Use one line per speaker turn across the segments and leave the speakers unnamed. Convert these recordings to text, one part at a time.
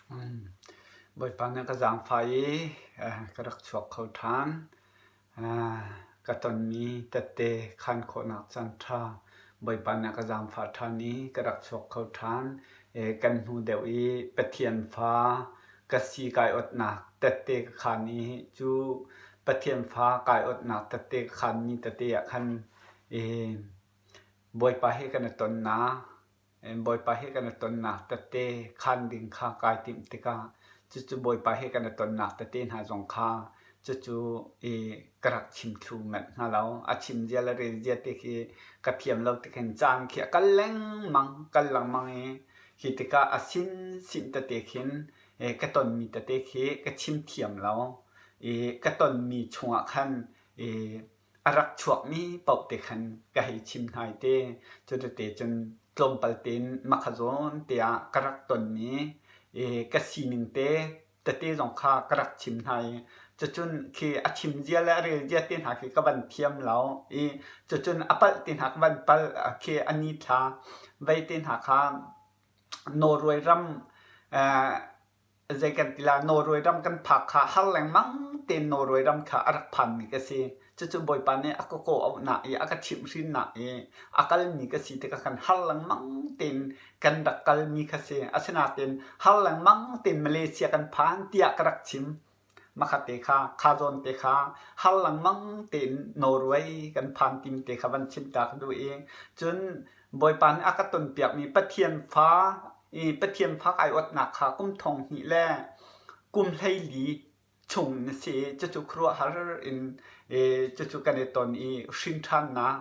Bawipa nih a ka zaangfah i ka rak chuak kho ṭhan. Ka tonmi tette khaan khawhnak caanṭha Bawipa nih a ka zaangfah ṭhan i ka rak chuak kho ṭhan. Kan hnu deuh i Pathian fa ka si kai awtnak tette ka khaan i cu Pathian fa kai awtnak tette ka khaanmi tete ah khan Bawipa he kan i tonnak Bawipa he kan i tonnak tette khaan ding kha kai timh tikah cucu Bawipa he kan i tonnak tete hna zong kha cucu i ka rak chim thlu manh hnga lo. A chim zia le rel zia te khi ka thiam lo tik hin caan khi a kal lengmang, kal lengmang i hi tikah a sinsin tete khin ka tonmi tete khi ka chim thiam lo. I ka tonmi chungah khan i a rak chuakmi paoh te khan ka hei chim hna i te cutete cun tlawmpal tein makha zawn te ah ka rak tonmi i ka sining te tete zong kha ka rak chim hna i cucun khi a chim zia le a rel zia te hna khi ka van thiam lo i cucun a palh te hna ka van palh khi a ni thla vei te hna kha Norway ram zei kan ti la Norway ram kan phak kha har lengmang tein Norway ram kha a rak phanmi ka si. Cucu Bawipa nih a ka kawhauhnak i a ka chimhhrinnak i a kalmi ka si tikah khan har lengmang tein kan rak kalmi kha si. Asinain har lengmang tein Malaysia kan phan tiah ka rak chim. Makhat te kha, kha zawn te kha har lengmang tein Norway kan phan timi te kha van chim ta ka duh i cun Bawipa nih a ka tonpiakmi Pathian fa i Pathian fa kai awtnak kha kum thong hnih le kum 14 chung na si i cucu khuaruahhar in cucu kan i ton i hrin ṭhannak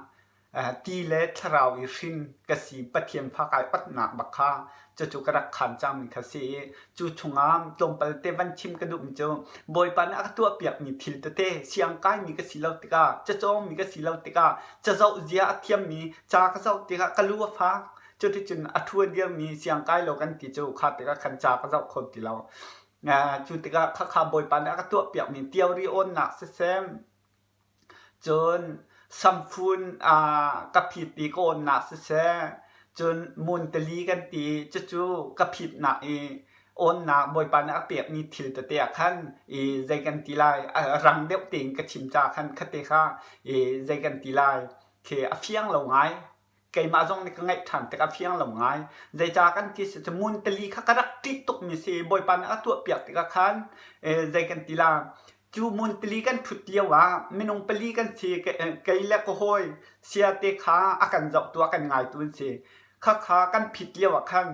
Ti le thlarau i hrin ka si Pathian fa kai otnak bak kha cucu ka rak khaan cangmi kha si i cu chungah tlawmpal te van chim ka duhmi cu Bawipa nih a ka tuahpiakmi thil tete siang kaimi ka si lo tikah cacawngmi ka si lo tikah cazoh zia a thiammi ca ka zoh tikah ka lu a fak cuticun a ṭhu a dirmi siang kai lo kan ti cu kha tikah khan ca ka zoh kho ti lo. Cu tikah khakha Bawipa nih a ka tuahpiakmi theory awnnak siseh Cun samfun ka phit i ka awnnak siseh, cun muntali kan ti cucu ka phitnak i awnnak Bawipa nih a pekmi thil tete ah khan i zei kan ti lai rang deuh tein ka chim caah khan khate kha i zei kan ti lai khi a fiang lo ngai. Keimah zong nih ka ngaih ṭhan tikah fiang lo ngai. Zeicah kan ti si cu muntali kha ka rak ṭih tukmi si. Bawipa nih a tuahpiak tikah khan zei kan ti la cu muntali kan ṭhut lio ah minung pali kan si kei le ka hawi sia te kha a kan zohtu a kan ngaitu an si. Khakha kan phit lio ah khan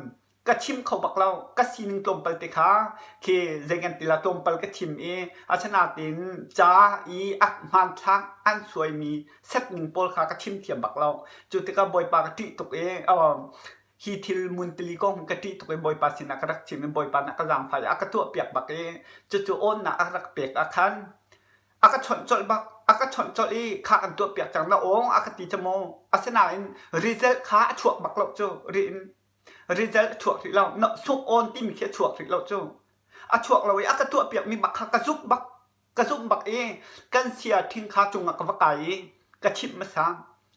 ka chim kho bak lo ka sining tlawmpal te kha khi zei kan ti la tlawmpal ka chim i asinain ca i a hmanthlak an suaimi setning pawl kha ka chim thiam bak lo cu tikah bawipa ka ṭih tuk i hi thil muntili kong ka ṭih tuk i bawipa sinah ka rak chim i bawipa nih ka zaangfah i a ka tuahpiak bak i cucu awnnak a rak pek ah khan a ka chawnh colh bak a ka chawnh colh i kha kan tuahpiak cang na awng a ka ti cu mu asinain result kha a chuak bak lo cu riin Result a chuak rih lo. Sungh awn timi khi a chuak rih lo cu. A chuak lo i a ka tuahpiakmi bak kha ka zumh bak. Ka zumh bak i kan sia ṭhing kha cungah ka va kai i ka chimh hmasa.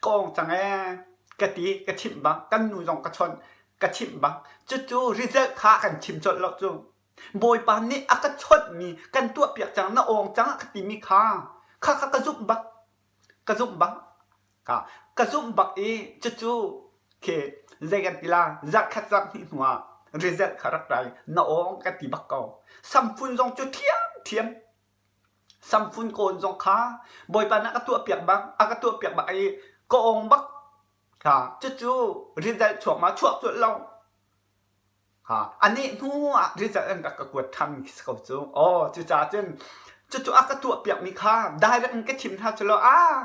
Ka awng cang ee ka ti ka chimh bak. Kan nu zong ka chawnh ka chimh bak. Cucu result kha a kan chim colh lo cu. Bawipa nih a ka chawnhmi kan tuahpiak cang na awng cang a ka timi kha kha kha ka zumh bak. Ka zumh bak. Ka zumh bak i cucu khi zei kan ti la zarhkhat zarhhnih hnu ah result kha rak rai na awng ka ti bak ko. Samfun zong cu ṭhiamṭhiam. Samfun kawn zong kha Bawipa nih a ka tuahpiak bak a ka tuahpiak bak i ka awng bak. Cucu result chuak ma chuak colh lo. Anih hnu ah result an rak ka kuat ṭhan si ko cu. Aw cucaah cun cucu a ka tuahpiakmi kha direct in ka chim hna cu law ah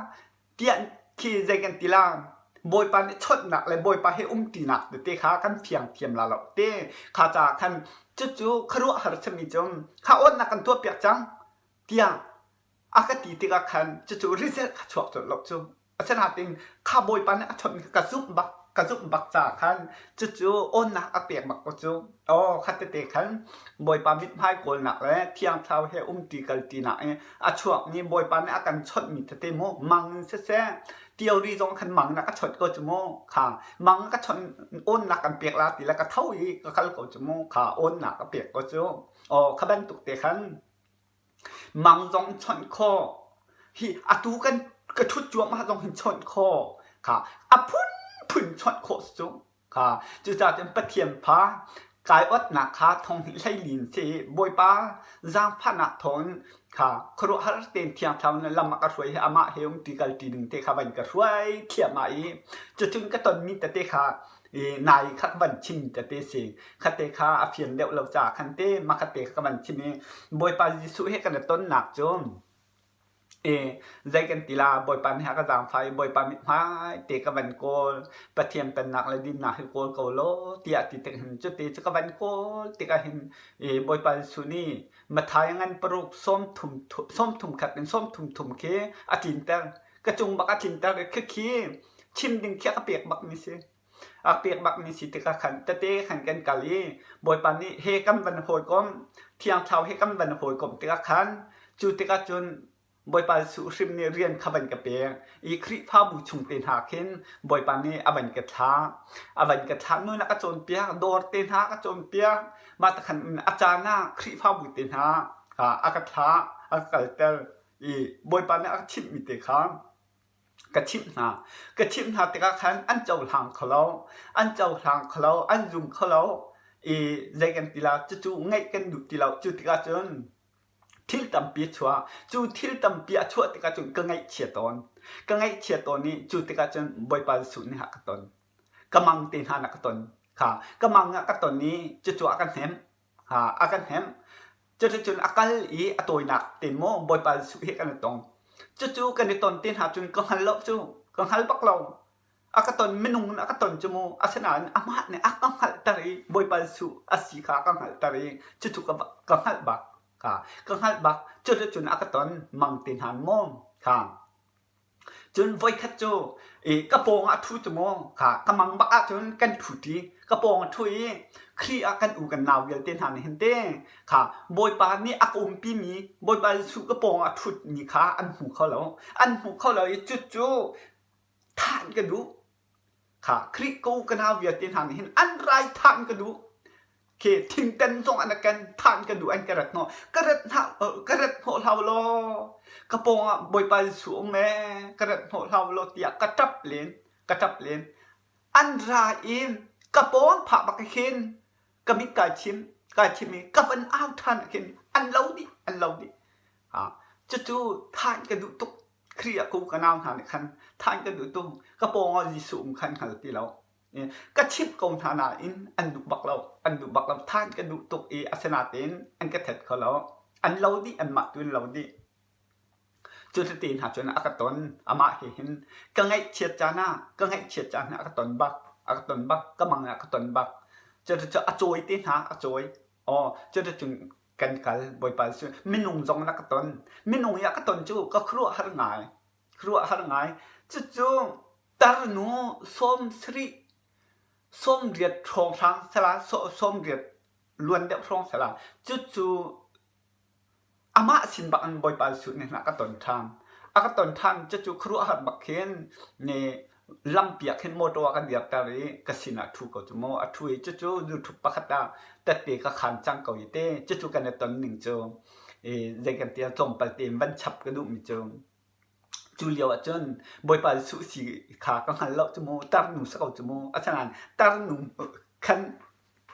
tiah khi zei kan ti la Bawipa nih chawnhnak le Bawipa he umṭinak tete kha kan fiang thiam la lo te kha caah khan cucu khuaruahhar simi cu kha awnnak kan tuahpiak cang tiah a ka ti tikah khan cucu result kha chuak colh lo cu. Asinain kha Bawipa nih a chawnh ka zumh bak ka zumh bak caah khan cucu awnnak a pek bak ko cu. Aw kha tete khan Bawipa mithmai kawlnak le Thiang Thlarau he umṭi kalṭinak i a chuakmi Bawipa nih a kan chawnhmi tete mu mang in siseh. Theory zong khan mang na ka chawnh ko cu mu. Kha mang ka chawnh awnnak kan pek la ti le ka tho i ka kal ko cu mu. Kha awnnak ka pek ko cu. Aw kha bantuk te khan mang zong chawnh khawh. Hi atu kan ka ṭhut cuahmah zong hin chawnh khawh. Kha a phunphun chawnh khawh si cu. Kha cucaah cun Pathian fa kai otnak kha thong hnih hleilin si i Bawipa zaangfahnak thawngin kha khuaruahhar tein Thiang Thlarau nih lam a ka hruai i amah he umṭi kalṭi ding te kha van ka hruai thliahmah i cucun ka tonmi tete kha i nai kha ka van chim tete si. Khate kha a fian deuh lo caah khan te mahkhat te kha ka van chim i Bawipa Jesuh he kan i tonnak cu I zei kan ti la, Bawipa nih a ka zaangfah i Bawipa mithmai te ka van kawl. Pathian pennak le dinnak hi kawl ko law tiah ti tik hin cuti cu ka van kawl tikah hin i Bawipa Jesuh nih Matthai ngan paruk 33 khat in 33 khi a tlinter. Ka cung bak a tlinter i khikhi chim ding khi a ka pek bakmi si. A pek bakmi si tikah khan tete khan kan kal i Bawipa nih he kan van hawikom, Thiang Thlarau he kan van hawikom tikah khan cu tikah cun Bawipa Jesuh hrim nih rian kha van ka pek i Khrihfabu chung te hna khin Bawipa nih a van ka thlah. A van ka thlah nun a ka cawnpiak, dawr te hna a ka cawnpiak. Mah te khan a caan ah Khrihfabu te hna a ka thlah, a ka kalter i Bawipa nih a ka chimhmi te kha Ka chimh hna. Ka chimh hna tikah khan an cohlang kho lo. An cohlang kho lo. An zum kho lo. I zei kan ti la, cucu ngaih kan duh ti lo. Cu tikah cun thil tampi a chuah. Cu thil tampi a chuah tikah cun ka ngaihchia tawn. Ka ngaihchia tawn i cu tikah cun Bawipa Jesuh nih a ka ton. Ka mang te hna na ka ton. Kha ka mang ah ka ton i cucu a ka hnemh. A kan hnemh. Cuticun a kal i a tawinak te maw Bawipa Jesuh he kan i tong. Cucu kan i ton te hna cun ka hngal lo cu. Ka hngal bak lo. A ka ton minung in a ka ton cu mu. Asinain amah nih a ka hngalhter i Bawipa Jesuh a si kha a ka hngalhter i cucu ka, ka hngalh bak. Kha ka hngalh bak. Cuticun a ka ton mang te hna maw kha. Cun voikhat cu i ka pawng ah a ṭhu cu maw kha ka mang bak ahcun kan ṭhuṭi. Ka pawng a ṭhu i Khrih ah kan u kan nau vialte hna nih hin te kha Bawipa nih a ka umpimi Bawipa Jesuh ka pawng ah a ṭhutmi kha an hmu kho lo. An hmu kho lo i cucu thah an ka duh. Kha Khrih ka u ka nau vialte hna nih hin an rai thah an ka duh. Khi thingtan zong an kan than ka duh an ka rat hnawh. Ka rat hna ka rat hnawh hlau law ka pawng ah Bawipa Jesuh um ee ka rat hnawh hlau law tiah ka ṭap len ka ṭap len. An ra in ka pawng phah bak khin ka mit kai chim kai chim i ka van au ṭhan ah khin an lo dih an lo dih. Ha cucu than ka duh tuk. Khrih ah ka nau hna nih khan than ka duh tuk. Ka pawng ah Jesuh um khan hngal ti lo. Ka chimh ko hna nain an duh bak lo. An duh bak lo. Than ka duh tuk i asinain an ka thet kho lo. An lo dih, anmah tu in lo dih. Cu tete hna cun a ka ton. Amah he hin ka ngaihchiat caan ah, ka ngaihchiat caan ah a ka ton bak. A ka ton bak. Ka mang ah a ka ton bak. Cuticun a cawi te hna a cawi. Aw, cuticun kan kal. Bawipa cu minung zong na ka ton. Minung i a ka ton cu ka khuaruahhar ngai. Khuaruahhar ngai. Cucu Tarnu 70 sawmriat hrawnghrang sala 80 luan deuh hrawng sala cucu amah sin bak in Bawipa Jesuh nih a ka ton ṭhan. A ka ton ṭhan cucu khuaruahhar bak khin ni lampi ah khin motor a kan dirter i ka sinah ṭhu ko cu mu. A ṭhu i cucu YouTube pakhat ah tette ka khan cang ko i te cucu kan i ton ning cu i zei kan ti ah tlawmpal tein van chap ka duhmi cu Cu lio ahcun Bawipa Jesuh si kha ka hngal lo cu mu, tarnu si ko cu mu. Asinain tarnu khan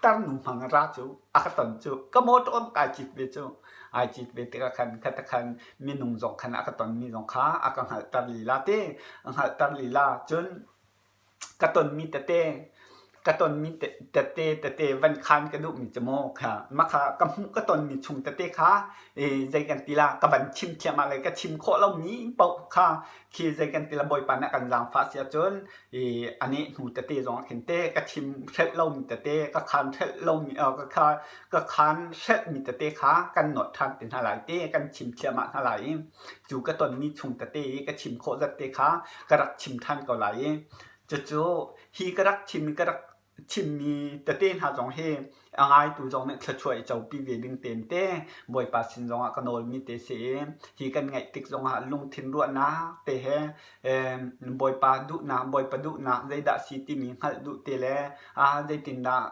tarnu hmang ra cu a ka ton cu ka motor an kai cit ve cu. Ai cit ve tikah khan kha khan minung zong khan a ka tonmi zong kha a ka hngalhter lila te. A hngalhter lila cun Ka tonmi tete ka tonmi tete tete van khan ka duhmi cu maw kha makha ka hmuh ka tonmi chung tete kha zei kan ti la ka van chim thiam ah le ka chim khawh lomi paoh kha khi zei kan ti la Bawipa nih a kan zaangfah si ahcun a neh hnu tete zong ah khin te ka chim hrelh lomi tete ka khan hrelh lomi ka ka khan hrelhmi tete kha kan nawt ṭhan te hna lai te kan chim thliahmah hna lai i cu ka tonmi chung tete i ka chim khawh zat te kha ka rak chim ṭhan ko lai i cucu hi ka rak chim i ka rak. chimmi tete hna zong hi a ngaitu zong nih thluachuah i copi ve ding tein te Bawipa sin zongah ka nawlmi te si i hi kan ngaih tik zongah lungthin ruahnak te he Bawipa duhnak Bawipa duhnak zeidah si timi hngalh duh te le zeitindah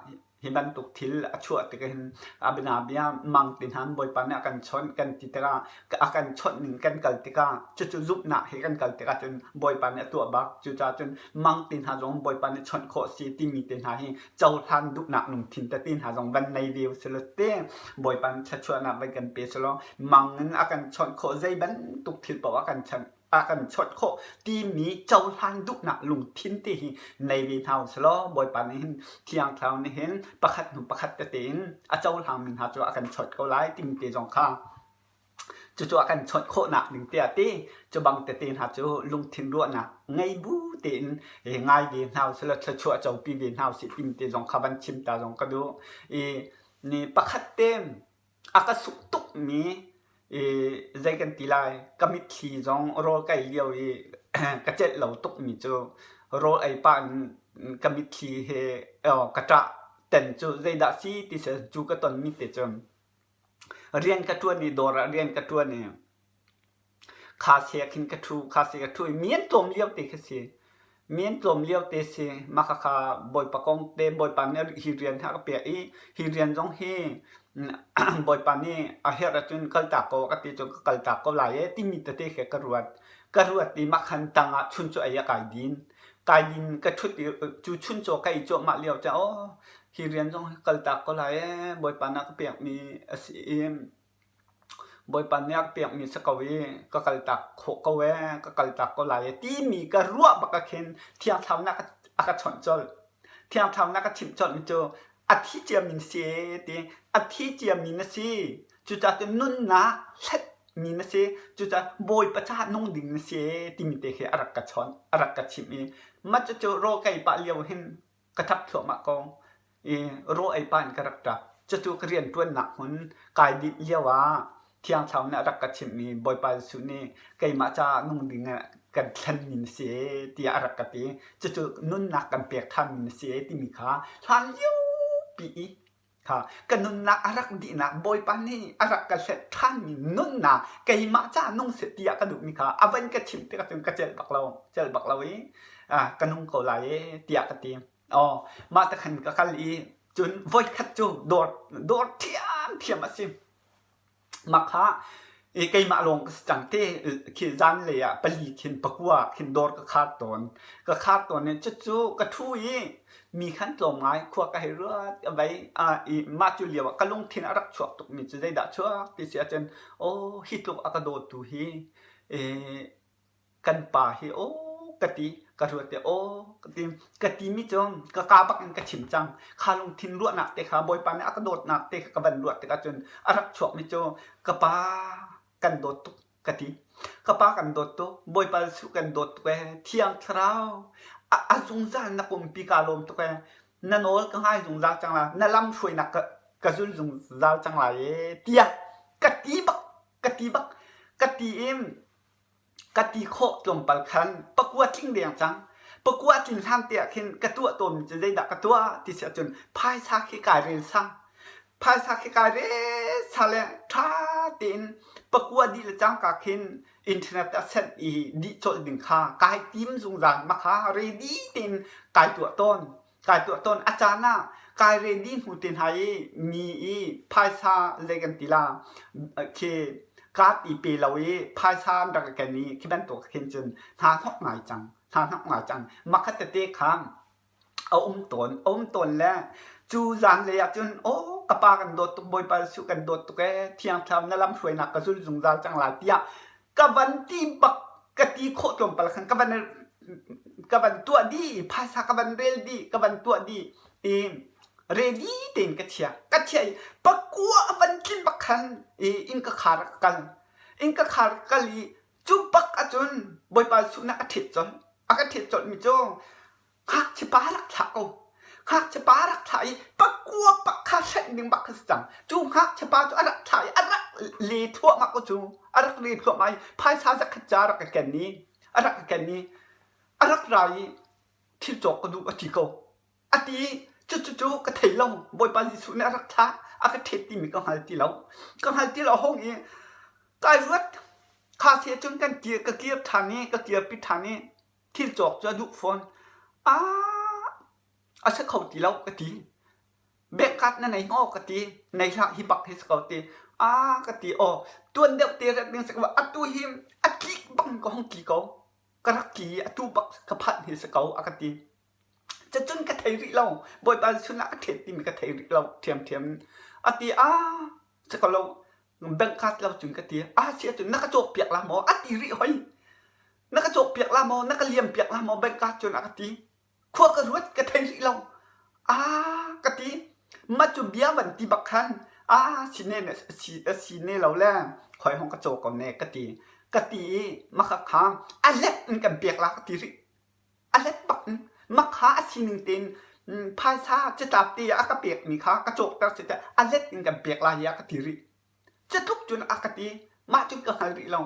Hi bantuk thil a chuah tik hin a bianabia mang ti hna Bawipa nih a kan chawnh kan ti tikah a kan chawnh ning kan kal tikah cucu zumhnak he kan kal tikah cun Bawipa nih a tuah bak. Cucaah cun mang ti hna zong Bawipa nih chawnh khawh si timi te hna hi cohlan duhnak lungthin tete hna zong van nei ve usih te Bawipa nih thluachuahnak van kan pe selaw mang in a kan chawnh khawh zei bantuk thil paoh a kan chawnh a kan chawnh khawh timi cohlan duhnak lungthin te hi nei ve hna usih Bawipa nih hin Thiang Thlarau nih hin pakhat hnu pakhat tete in a cohlangmi hna cu a kan chawnh ko lai timi te zong kha cucu a kan chawnh khawhnak ding tiah ti cu bang tete hna cu lungthin ruahnak ngei bu tein ngai ve hna usih law thluachuah copi ve hna usih timi te zong kha van chim ta zong ka duh i ni pakhat te A ka suk tukmi i zei kan ti lai ka mitthli zong rawl ka ei lio i ka celh lo tukmi cu rawl ei pah in ka mitthli he ka ṭah ten cu zeidah si ti si cu ka tonmi te cu rian ka ṭuan i dawr ah rian ka ṭuan i Khaseh ah khin ka ṭhu, khaseh ka ṭhu i mi an tlawm lio te khi si. Mi an tlawm lio te si. Mah khakha Bawipa kong te Bawipa nih hi rian hi a ka pek i hi rian zong hi Bawipa nih a herh ahcun kaltak ko a ka ti cun ka kaltak ko lai ee timi tete khi ka ruat. Ka ruat i mah khan tangah chuncaw ei ah kai din. Kai din ka ṭhut i cu chuncaw ka ei cuahmah lio cun aw hi rian zong hi kaltak ko lai ee Bawipa nih a ka pekmi a si i Bawipa nih a ka pekmi si ko i ka kaltak khawh ko ee, ka kaltak ko lai ee timi ka ruah bak ah khin Thiang Thlarau nih a ka chawnh colh. Thiang Thlarau nih a ka chimh colhmi cu a thi ciami na si ee ti. A thi ciami na si. Cucaah cun nunnak hletmi na si. Cucaah Bawipa caah nung ding na si ee timi te khi a rak ka chawnh, a rak ka chimh i mah cucu rawl ka ei pah lio hin ka ṭap thluahmah ko. I raw ei pah in ka rak ṭap. Cucu ka rianṭuannak hmun kai dinh lio ah Thiang Thlarau nih a rak ka chimhmi Bawipa Jesuh nih keimah caah nung ding ah kan thlenmi na si ee tiah a rak ka ti. Cucu nunnak kan pek ṭhanmi na si ee timi kha hlan liopi i Kha ka nunnak a rak dihnak Bawipa nih a rak ka hlet ṭhanmi nunnak keimah caah nung seh tiah ka duhmi kha a van ka chimh tikah cun ka celh bak lo, celh bak lo i ka nung ko lai ee tiah ka ti. Aw, mah te khan ka kal i cun voikhat cu dawr dawr ṭhiamṭhiam a si. Mah kha keimah lawng ka si cang te khi zanlei ah pali khin pakua khin dawr ka khar tawn. Ka khar tawn i cucu ka ṭhu i mi khan tlawm ngai khua ka hei ruat ka vei. I mah cu lio ah ka lungthin a rak chuak tukmi cu zeidah chuak ti si ahcun aw hi tluk a ka dawtu hi Kan pa hi aw ka ti, ka ruat i aw ka ti. Ka timi cu ka kaa bak in ka chim cang. Kha lungthin ruahnak te kha Bawipa nih a ka dawtnak te kha ka van ruah tikah cun a rak chuakmi cu ka pa kan dawt tuk ka ti. Ka pa kan dawt tuk, Bawipa Jesuh kan dawt tuk ee, Thiang Thlarau a, a zungzal na umpi kaa lawm tuk ee. Na nawl ka ngai zungzal cang lai, na lam hruainak ka, ka zul zungzal cang lai ee tiah ka ti bak, ka ti bak. Ka ti in Ka ti khawh tlawmpal khan pakua tling deng cang. Pakua tlin hlan te ah khin ka tuah tawnmi cu zeidah ka tuah ti si ahcun phaisa khi kai rel sang. Phaisa khi kai rel sa le ṭha tein pakua dih le cangka khin internet ah send i dih colh ding kha kai tim zungzal. Mah kha ready tein kai tuah tawn. Kai tuah tawn. A caan ah kai ready hnu te hna i mi i phaisa zei kan ti la khi card i pe lo i phaisa an rak ken i khi bantuk khin cun hna hnok ngai cang. Hna hnok ngai cang. Makhat tete kha a um tawn. A um tawn le cu zanlei ah cun aw ka pa kan dawt tuk Bawipa Jesuh kan dawt tuk ee Thiang Thlarau na lamhruainak ka zul zungzal cang lai tiah ka van ti bak ka ti khawh tlawmpal khan ka van ka van tuah dih phaisa ka van rel dih ka van tuah dih i ready tein ka chia ka chia i pakua a van tlin bak khan i inn ka khar ka kal inn ka khar ka kal i cu bak ahcun Bawipa Jesuh nih a ṭhit colh a ka ṭhit colh mi cu Ngakchia pa rak thlah ko. Ngakchia pa rak thlah i pakua pak kha hrenh ding bak kha si cang. Cu ngakchia pa cu a rak thlah i a rak le thluahmah ko cu. A rak le thluahmah i phaisa zakhat ca a rak ka ken i a rak ka ken i a rak ra i thil cawk ka duh a ti ko. A ti i Cucu ka thei lo. Bawipa Jesuh nih a rak thlah, a ka ṭhet timi ka hngal ti lo. Ka hngal ti lo hong i kai ruat. Kha se cun kan kir, ka kir ṭhan i ka kirpi ṭhan i thil cawk cu a duh fawn. Ah, a si kho ti lo ka ti. Bank card na nei hngaw ka ti. Nei hlah hi bak hi si ko ti. Ah ka ti aw tuan deuh te rat ding si ko atu hi a tlik bang ka hong tli ko. Ka rak tli i atu bak ka phanh hi si ko a ka ti. Cucun ka thei rih lo. Bawipa Jesuh nih a ṭhet timi ka thei rih lo ṭhiamṭhiam in. A ti ah si ko lo bank card lo cun ka ti. Ah si ahcun na ka cawkpiak la maw? A ti rih hoi. Na ka cawkpiak la maw? Na ka liampiak la maw bank card cun a ka ti. Khua ka ruat ka thei rih lo. Ah ka ti. Mah cu bia van ti bak khan ah si ne si si ne lo le khoi hong ka caw ko ne ka ti. Ka ti i mah kha a let in kan pek la ka ti rih. A let bak in makha a sining tein phaisa catlap te a ka pekmi kha ka cawkter si teh a let in kan pek lai a ka ti rih. Catluk cun a ka ti. Mah cun ka hngal rih lo.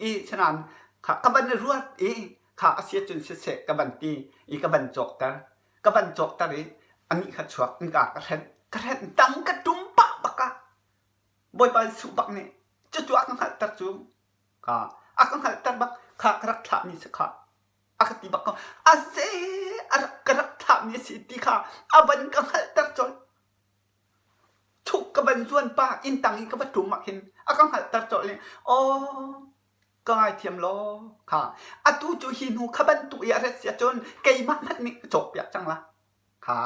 I sanan kha ka van i ruat i kha a si cun siseh ka van ti i ka van cawkter. Ka van cawkter i anih kha chuak in ka ka hrenh. Ka hrenh tang ka tum pah bak ah Bawipa Jesuh bak nih cucu a ka hngalhter cu kha a ka hngalhter bak kha ka rak thlahmi si kha a ka ti bak ko. A ze a rak ka rak thlahmi a si ti kha a van ka hngalhter colh. Chuk ka van zuan pa inn tang i ka va ṭum ah khin a ka hngalhter colh i aw ka ngaithiam law kha atu cu hi hnu kha bantuk i a rat si ahcun keimah hmanh nih ka cawkpiak cang la kha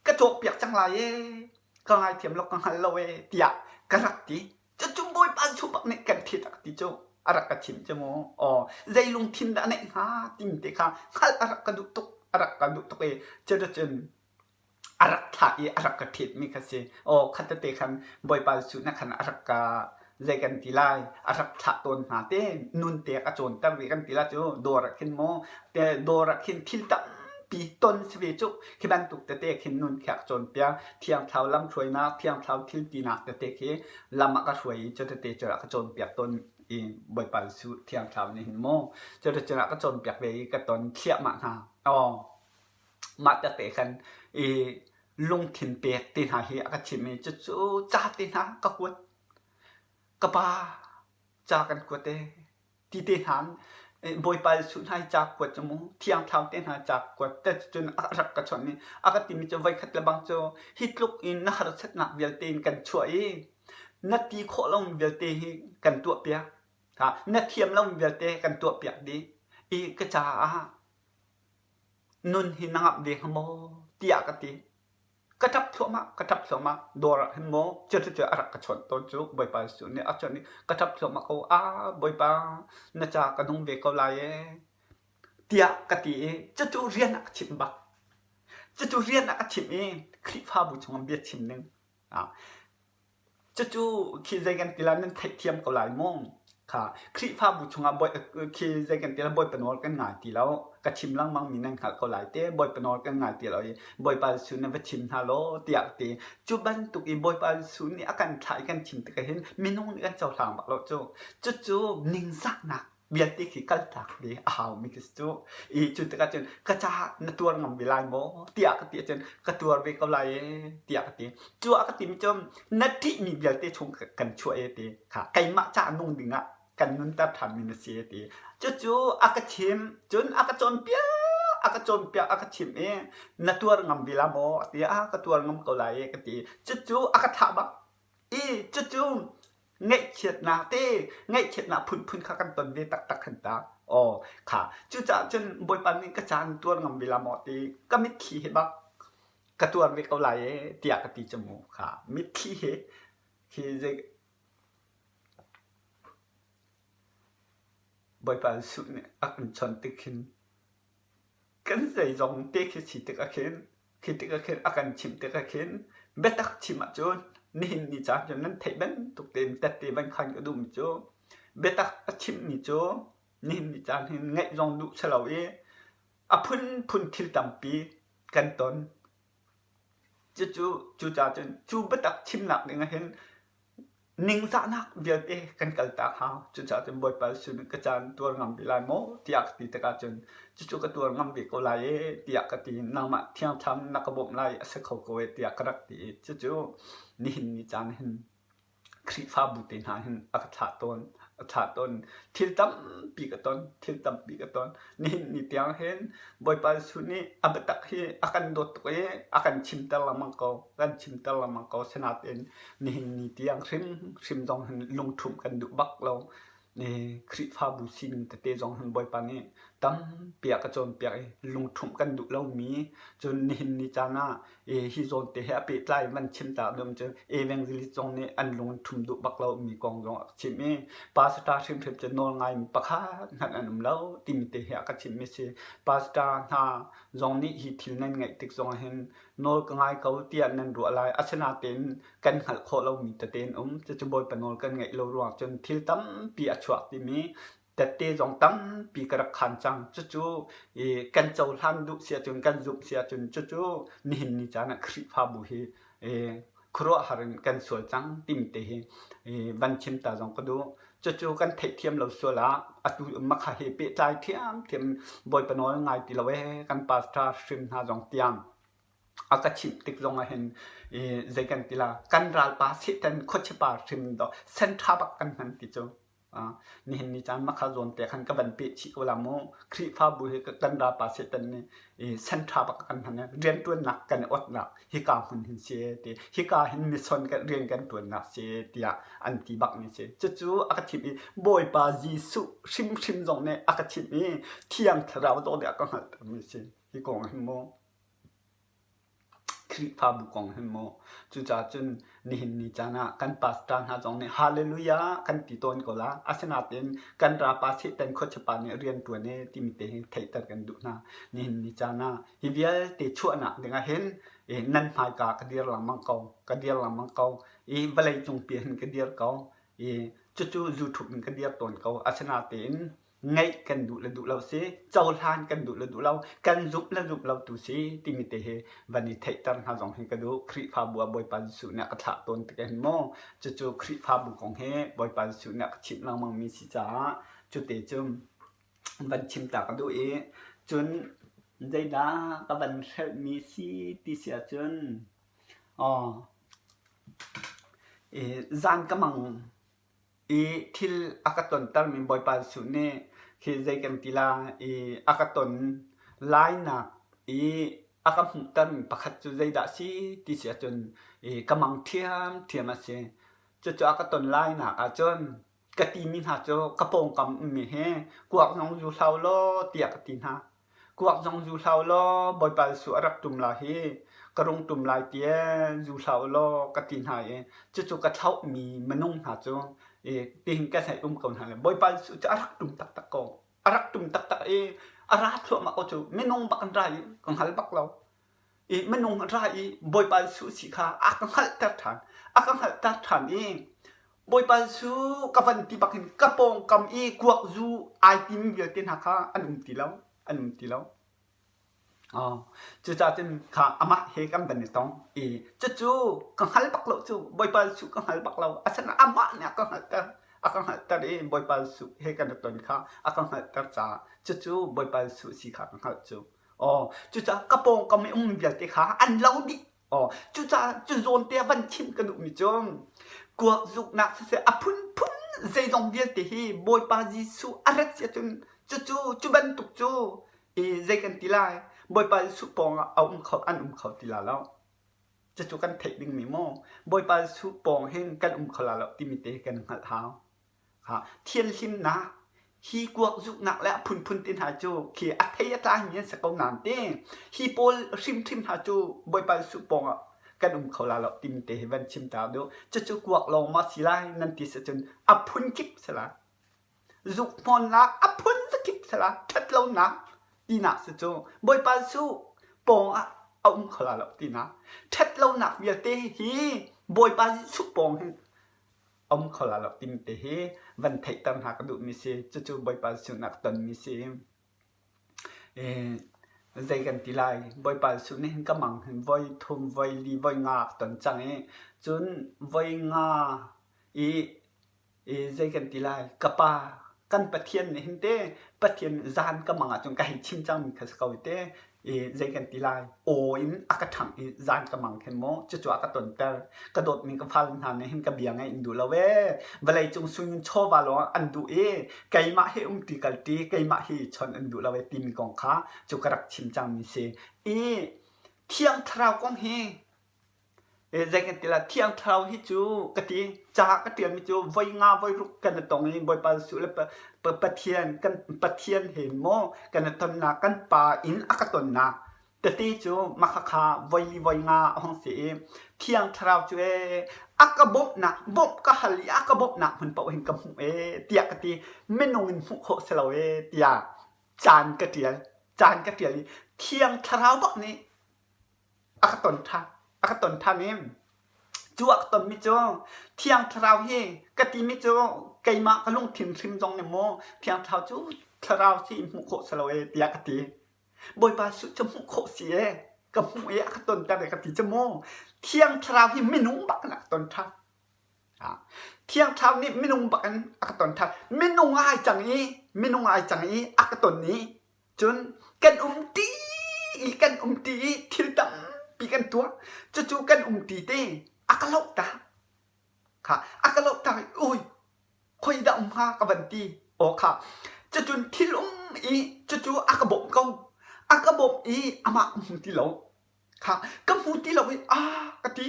ka cawkpiak cang lai ee ka ngaithiam law ka hngal lo ee tiah ka rak ti. Cucu Bawipa Jesuh bak nih kan thit a ka ti cu a rak ka chimh cu mu. Aw zei lungthin dah a neih hnga timi te kha hngalh a rak ka duh tuk a rak ka duh tuk i cuticun a rak thlah i a rak ka ṭhitmi kha si. Aw khat tete khan Bawipa Jesuh nih khan a rak ka zei kan ti lai a rak thlah tawn hna te nun pek a cawnter ve kan ti lai cu dawr ah khin maw te dawr ah khin thil tampi ton si ve cu khi bantuk tete khin nun khi a ka cawnpiak Thiang Thlarau lamhruainak Thiang Thlarau thil tinak tete khi lam ah ka hruai i cu tete cu a ka cawnpiak tawn i Bawipa Jesuh Thiang Thlarau nih hin maw cu tete a ka cawnpiak ve i ka ton thliahmah hna. Aw Mah tete khan i lungthin pek te hna hi a ka chimh i cucu ca te hna ka kuat. Ka pa ca kan kuat ee ti te hna Bawipa Jesuh hna hi ca kuat cu mu Thiang Thlarau te hna ca kuat te cun a rak ka chawnh i a ka timi cu voikhat le bang cu hi tluk in na harsatnak vialte in kan chuah i na ti khawh lomi vialte hi kan tuahpiak. Na thiam lomi vialte kan tuahpiak dih i ka caah Nun hi na ngamh ve hnga maw? tiah ka ti. Ka ṭap thluahmah, ka ṭap thluahmah. Dawr ah hin maw cucu a rak ka chawnh tawn cu Bawipa Jesuh nih a chawnh i ka ṭap thluahmah ko. Ah Bawipa na ca ka nung ve ko lai ee tiah ka ti i cucu rian ah ka chimh bak. Cucu rian ah ka chimh i Khrihfabu chungah bia chim ning. Cucu khi zei kan ti lai nan theihthiam ko lai mu. Kha Khrihfabu chungah bawi khi zei kan ti lai Bawipa nawl kan ngai ti lo. Ka chim lengmang mi nan hngalh ko lai te. Bawipa nawl kan ngai ti lo i Bawipa Jesuh nih va chim hna law tiah ka ti. Cu bantuk i Bawipa Jesuh nih a kan thlah i kan chim tikah hin minung nih kan cohlang bak lo cu. Cucu ningzahnak vialte khi kaltak ve a haumi khi si cu. I cu tikah cun ka caah na tuar ngam ve lai maw tiah ka ti ahcun ka tuar ve ko lai ee tiah ka ti. Cu ah ka timi cu na ṭihmi vialte chung kan chuah ee ti kha keimah caah nung dingah kan nunter ṭhanmi na si ee ti. Cucu a ka chim cun a ka cawnpiak a ka cawnpiak a ka chimh i na tuar ngam ve la maw a ti ah ka tuar ngam ko lai ee ka ti. Cucu a ka thah bak. I cucu ngaihchiatnak te ngaihchiatnak phunphun kha kan ton ve taktak khan ta aw kha cucaah cun Bawipa nih ka caan tuar ngam ve la maw ti ka mitthli he bak ka tuar ve ko lai ee tiah ka ti cu mu kha mitthli he khi zei Bawipa Jesuh nih a kan chawnh tik khin Kan zeizong te khi si tikah khin, khi tikah khin a kan chimh tikah khin biatak chim ahcun nihin ni caan cun nan theih bantuk tein tette van khan ka duhmi cu biatak a chimmi cu nihin ni caan hin ngaih zong duh si lo i a phunphun thil tampi kan ton. Cucu cucaah cun cu biatak chimnak ding ah hin. Ningzahnak vialte kan kaltak hau. Cucaah cun Bawipa Jesuh nih ka caan tuar ngam ve lai maw tiah ka ti tikah cun cucu ka tuar ngam ve ko lai ee tiah ka ti. Nangmah thiangthlam na ka bawmh lai a si kho ko ee tiah ka rak ti i cucu nihin ni caan hin Khrihfabu te hna hin a ka thlah tawn. A thlah tawn. Thil tampi ka ton. Thil tampi ka ton. Nihin ni tiang hin Bawipa Jesuh nih a biatak hi a kan dawt tuk i a kan chimter lengmang ko. Kan chimter lengmang ko. Sinain nihin ni tiang hrimhrim zong hin lungṭhumh kan duh bak lo. Khrihfabu sining tete zong hin Bawipa nih tampi a ka cawnpiak i lungṭhumh kan duh lomi cun nihin ni caan ah hi zawn te he a pehtlai van chim ta dum cu evangelist zong nih an lung ṭhum duh bak lomi kong zong a ka chimh i pastor hrimhrim cu nawl ngaimi pakhat hmanh an um lo timi te hi a ka chimhmi si. Pastor hna zong nih hi thil nan ngaih tik zong ah hin nawl ka ngai ko tiah nan ruah lai. Asinain kan hngalh khawh lomi tete an um. Cucu Bawipa nawl kan ngaih lo ruang cun thil tampi a chuak timi tette zong tampi ka rak khan cang. Cucu kan cohlan duh si ahcun kan zumh si ahcun cucu nihin ni caan ah Khrihfabu hi khuaruahhar in kan sual cang timi te hi van chim ta zong ka duh. Cucu kan theihthiam lo sual ah atu makha he pehtlai ṭhiamṭhiam Bawipa nawl ngai ti lo ee kan pastor hrim hna zong tiang a ka chimh tik zong ah hin zei kan ti la kan ralpa Satan khuachipa hrim dawh senṭha bak kan hman ti cu. Nihin ni caan makha zawn te khan ka van peh chih ko la mu. Khrihfabu hi kan ralpa Satan nih senṭha bak kan hman i rianṭuannak kan i otnak hika hmun hin si ti hika hin mission kan rian kan ṭuannak si tiah an ti bak mi si. Cucu a ka chimh i Bawipa Jesuh hrimhrim zong nih a ka chimh i Thiang Thlarau zong nih a ka hngalhter mi si. Hi kong hin mu. Khrihfabu kong hin mu. Cucaah cun nihin ni caan ah kan pastor hna zong nih hallelujah kan ti tawn ko la. Asinain kan rapa Satan khuachiapa nih rian ṭuan e timi te hi theihter kan duh hna. Nihin ni caan ah hi vialte chuahnak dingah hin nan hmaika ka dir lengmang ko. Ka dir lengmang ko. I vawlei cungpi hin ka dir ko. I cucu zu ṭhup in ka dir tawn ko. Asinain ngeih kan duh le duh lo si, cohlan kan duh le duh lo, kan zumh le zumh lo tu si timi te hi van i theihter hna zong hi ka duh. Khrihfabu ah Bawipa Jesuh nih a ka thlah tawn tik hin mu cucu Khrihfabu kong hi Bawipa Jesuh nih a ka chimh lengmang mi si caah cute cu van chim ta ka duh i cun zeidah ka van hrelhmi si ti si ahcun aw zan ka mang I thil a ka tontermi Bawipa Jesuh nih hi zei kan ti la i a ka ton lainak i a ka hmuhtermi pakhat cu zeidah a si ti si ahcun i ka mang ṭhiamṭhiam a si. Cucu a ka ton lainak ahcun ka timi hna cu ka pawngkam ummi hi kuak zong zu hlah u law tiah ka ti hna. Kuak zong zu hlah u law Bawipa Jesuh a rak ṭum lai hi ka rung ṭum lai ti ee zu hlah u law ka ti hna i cucu ka thlauhmi minung hna cu i tihin ka hei um ko hna le Bawipa Jesuh cu a rak ṭum taktak ko. A rak ṭum taktak i a ra thluahmah ko cu minung bak an ra i ka hngal bak lo. I minung an ra i Bawipa Jesuh si kha a ka hngalhter ṭhan. A ka hngalhter ṭhan i Bawipa Jesuh ka van ti bak hin ka pawngkam i kuak zu ai timi vialte hna kha an um ti lo. An um ti lo. Oh, cucaah cun kha amah he kan van i tong i cucu ka hngal bak lo cu Bawipa Jesuh ka hngal bak lo. Asinain amah nih a ka hngalhter. A ka hngalhter i Bawipa Jesuh he kan i ton kha a ka hngalhter caah cucu Bawipa Jesuh si kha ka hngalh cu. Oh, cucaah ka pawngkam i um vialte kha an lo dih. Aw, cucaah cu zawn te ah van chimh ka duhmi cu kuak zuknak siseh a phunphun zeizong vialte hi Bawipa Jesuh a rat si ahcun cucu cu bantuk cu i zei kan ti lai Bawipa Jesuh pawngah a um kho an um kho ti la lo. Cucu kan theih dingmi maw Bawipa Jesuh pawng hin kan um kho la lo timi te hi kan hngalh hau. Thianhlimnak, hi kuak zuknak le a phunphun te hna cu khi a thei a tlaimi an si ko nain te hi pawl hrimhrim hna cu Bawipa Jesuh pawngah kan um kho la lo timi te hi van chim ta duh. Cucu kuak lawng maw si lai nan ti si cun a phun kip si lai. Zuk hmawnnak a phun zakip si lai. Ṭhatlonak tinak si cu Bawipa Jesuh pawngah a um kho la lo tinak. Ṭhatlonak vialte hi Bawipa Jesuh pawng hin um kho la lo timi te hi van theihter hna ka duhmi si. Cucu Bawipa Jesuh nih a ka tonmi si. Zei kan ti lai, Bawipa Jesuh nih hin ka mang hin voi thum, voi li, voi nga a ka ton cang i cun voi nga I i zei kan ti lai ka pa kan Pathian nih hin te Pathian zan ka mang ahcun ka hei chim cangmi kha si ko i te i zei kan ti lai aw in a ka ṭhangh i zan ka mang khin maw cucu a ka tonter ka dawtmi ka fale hna nih hin ka bia ngaih in duh lo ee vawlei cung sungin chawva lawng an duh i keimah hi umṭi kalṭi keimah hi chawnh an duh lo ee timi kong kha cu ka rak chim cangmi si i Thiang Thlarau kong hi Zei kan ti lai Thiang Thlarau hi cu ka ti ca ka ṭialmi cu voi nga voi ruk kan i tong i Bawipa Jesuh le Pathian kan Pathian he maw kan i tonnak kan Pa in a ka tonnak tete cu mah khakha voi li voi nga a hung si i Thiang Thlarau cu ee a ka bawmhnak bawmh ka hal i a ka bawmhnak hmun paoh hin ka hmuh ee tiah ka ti minung in hmuh khawh si lo ee tiah caan ka ṭial caan ka ṭial i Thiang Thlarau bak nih a ka ton ṭhan a ka ton ṭhan i cu a ka tonmi cu Thiang Thlarau hi ka timi cu keimah ka lungthin hrim zong nih maw Thiang Thlarau cu Thlarau si hmuh khawh si lo ee tiah ka ti. Bawipa Jesuh cu hmuh khawh si ee ka hmuh i a ka tonter ee ka ti cu mu Thiang Thlarau hi minung bak in a ka ton ṭhan. Thiang Thlarau nih minung bak in a ka ton ṭhan. Minung ai cang i minung ai cang i a ka ton i Cun kan umṭi i kan umṭi i thil tampi kan tuah. Cucu kan umṭi te a ka lohtak. Kha a ka lohtak i ui khoi dah um hnga ka van ti. Aw kha cucun thil um i cucu a ka bawmh ko. A ka bawmh i amah ka hmu ti lo. Kha ka hmu ti lo i a ka ti.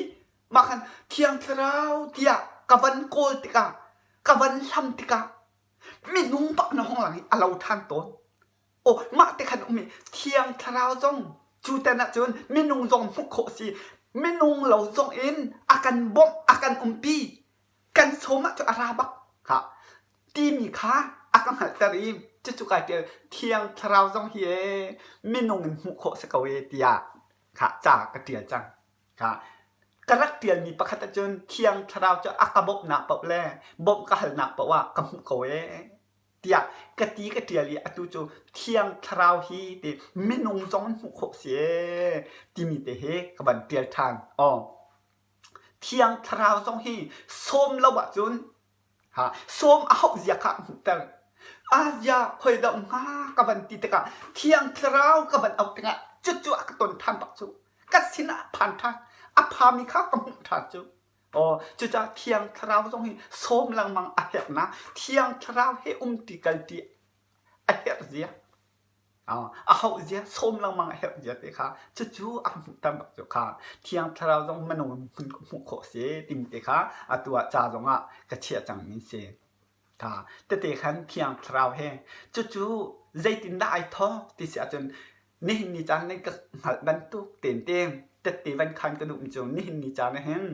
Mah khan Thiang Thlarau tiah ka van kawl tikah ka van hlam tikah minung bak na hong lang i a lo ṭhan tawn. Aw mah te khan um i Thiang Thlarau zong cu tan ahcun minung zong hmuh khawh si. Minung lo zong in a kan bawmh, a kan umpi. Kan sawm ahcun a ra bak. Kha timi kha a ka hngalhter i cucu kai ṭial Thiang Thlarau zong hi ee minung in hmuh khawh si ko ee tiah kha ca ka ṭial cang. Kha ka rak ṭialmi pakhat ahcun Thiang Thlarau cu a ka bawmhnak paoh le bawmh ka halnak paoh ah ka hmuh ko ee tiah ka ti ka ṭial i atu cu Thiang Thlarau hi ti minung zong in hmuh khawh si ee timi te hi ka van ṭial ṭhan. Aw. Thiang Thlarau zong hi sawm lo ahcun Ha, sawm a hauh zia kha a hmuhter. Azia khoi dah hnga ka van ti tikah Thiang Thlarau ka van auh tikah cucu a ka ton ṭhan bak cu. Ka sinah a phan ṭhan. A phami kha ka hmuh ṭhan cu. Aw, cucaah Thiang Thlarau zong hi sawm lengmang a herhnak Thiang Thlarau he umṭi kalṭi a herh zia. A hauh zia sawm lengmang a herh zia te kha cucu a hmuhter bak cu kha Thiang Thlarau zong minung in hmuh khawh a si timi te kha atu ah ca zongah ka chiah cangmi si. Kha tete khan Thiang Thlarau he cucu zeitindah ai thawk ti si ahcun nihin ni caan nan ka hngalh bantuk tein te tette van khan ka duhmi cu nihin ni caan ah hin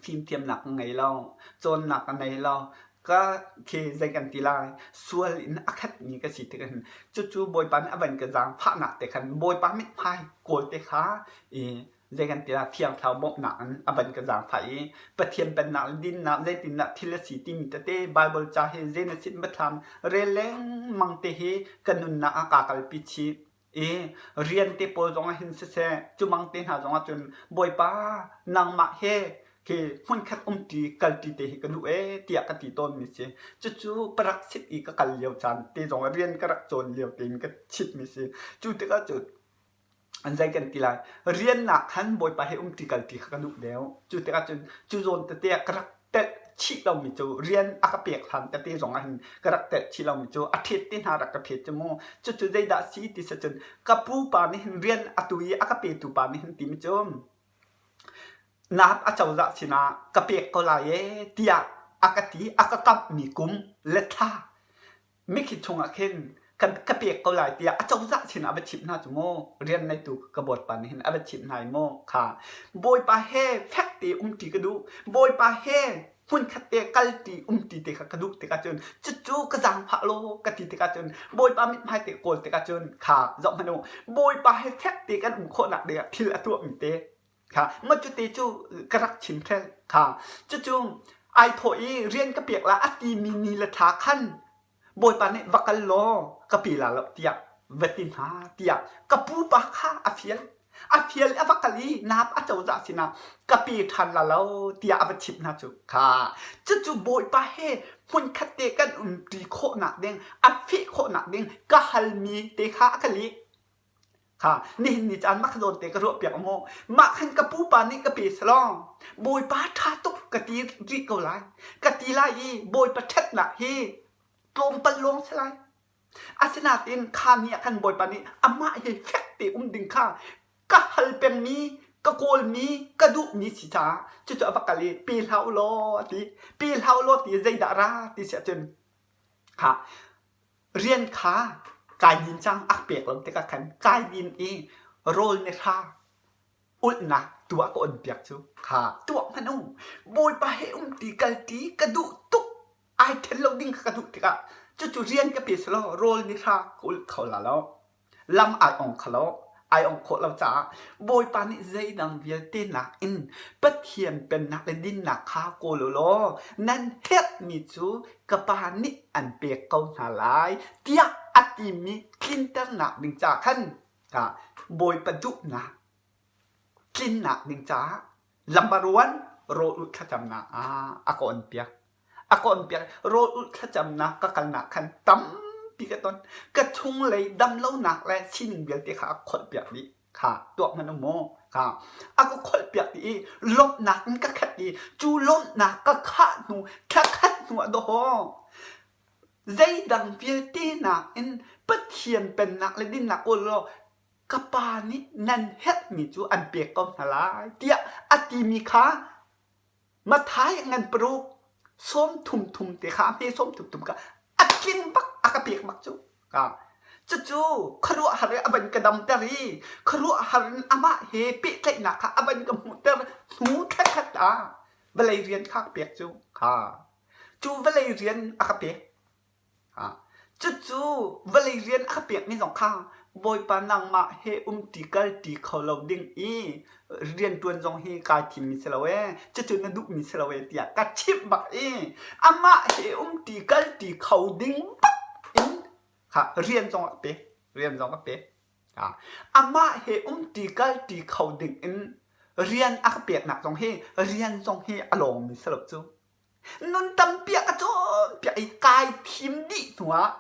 fimthiamnak ka ngei lo, cawnnak ka ngei lo, ka khi zei kan ti lai, sual in a khatmi ka si tik hin cucu Bawipa nih a van ka zaangfahnak te khan Bawipa mithmai kawl te kha i zei kan ti lai Thiang Thlarau bawmhnak in a van ka zaangfah i Pathian pennak le dinnak zeitindah thil a si timi tete Baibal ca hi Genesis biathlam rel lengmang te hi ka nunnak ah kaa kalpi chih. I rian te pawl zongah hin siseh, cumang te hna zongah cun Bawipa nangmah he khi hmunkhat umṭi kalṭi te hi ka duh ee tiah ka ti tawnmi si. Cucu ka rak chit i ka kal lio caan te zongah rian ka rak cawn lio tein ka chitmi si. Cu tikah cun zei kan ti lai rian nak khan Bawipa he umṭi kalṭi kha ka duh deuh. Cu tikah cun cu zawn tete ah ka rak telh chih lomi cu rian a ka pek hlan tete zong ah hin ka rak telh chih lomi cu a ṭhet te hna rak ka ṭhet cu mu cucu zeidah si ti si cun ka pu pa nih hin rian atu i a ka petu pa nih hin timi cu naap a cozah sinah ka pek ko lai ee tiah a ka ti a ka kamhmi kum le thla Mithi chungah khin kan ka pek ko lai tiah a cozah sinah a va chimh hna cu mu rian neitu ka bawipa nih hin a va chimh hna i mu kha Bawipa he fek te umṭi ka duh Bawipa he hmunkhat te kalṭi umṭi te kha ka duh tikah cun cucu ka zaangfah law ka ti tikah cun Bawipa mithmai te kawl tikah cun kha zoh hmanh u Bawipa he fek te kan um khawhnak dingah thil a tuahmi te Kha ma cute cu ka rak chim ṭhel. Kha cucu ai thawh i rian ka pek la a timi ni le thla khan Bawipa nih va kal law ka pe la lo tiah va ti hna tiah ka pupa kha a fial. A fial a va kal i nap a cozah sinah ka pe ṭhan la lo tiah a va chimh hna cu. Kha cucu Bawipa he hmunkhat te kan umṭi khawhnak ding, a feh khawhnak ding ka halmi te kha a ka leh. Kha nihin ni caan mah zawn te ka ruah piak maw mah khan ka pupa nih ka pe salawng Bawipa ṭha tuk ka ti rih ko lai ka ti lai i Bawipa ṭhatnak hi tlawmpal lawng si lai Asinain kha ni ah khan Bawipa nih amah he fek te um ding kha ka hal pengmi, ka kawlmi, ka duhmi si caah cucu a va kal i pe hlah u law a ti. Pe hlah u law ti zeidah ra ti si ahcun kha rian kha kai din cang a pek lo tikah khan kai din i rawl ni hra ulhnak tuah ka on piak cu kha tuah hmanh u Bawipa he um ti kal ti ka duh tuk ai ṭhen lo ding kha ka duh tikah cucu rian ka pe selaw rawl ni hra ka ulh kho la lo lam ai ong kho lo ai ong khawh lo caah Bawipa nih zeidang vialte nakin Pathian pennak le dinnak kha kawl u law nan herhmi cu ka Pa nih an pek ko hna lai tiah a timi tlinternak ding ca khan Bawipa duhnak tlinnak ding caah lambaruan rawl ulh thlacamnak ah a ka onpiak. A ka onpiak. Rawl ulh thlacamnak ka kalnak khan tampi ka ton. Ka chunglei damlonak le sining vialte kha a kholhpiak dih. Kha tuah hmanh u mu. Kha a ka kholhpiak dih i lawmhnak in ka khat i cu lawmhnak ka khah hnu thla khat hnu ah dawh zeidang vialte nakin Pathian pennak le dinnak kawl law ka pa nih nan herhmi cu an pek ko hna lai tiah a timi kha Matthai ngan paruk sawm thum thum te kha a hme sawm thum thum kha a tling bak a ka pek bak cu ka cucu khuaruahhar i a van ka damter i khuaruahhar in amah he pehtlaihnak kha a van ka hmuhter hnu thla ah vawlei rian kha ka pek cu kha cu vawlei rian a ka pek Cucu vawlei rian a ka pekmi zong kha Bawipa nangmah he umṭi kalṭi kho lo ding i rianṭuan zong hi kai thimmi si lo ee, cucu na duhmi si lo ee tiah ka chimh bak i amah he umṭi kalṭi kho ding bak in kha rian zong a ka pek, rian zong a ka pek. Amah he umṭi kalṭi kho ding in rian a ka peknak zong hi rian zong hi a lawngmi si lo cu. Nun tampi a ka cawnpiak i kai thim dih hnuah